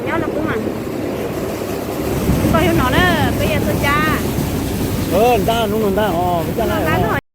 Nyob nws qub mas. Koj yug no na, peb yuav tuaj cab. Ntab, hnub no ntab os, peb cab na.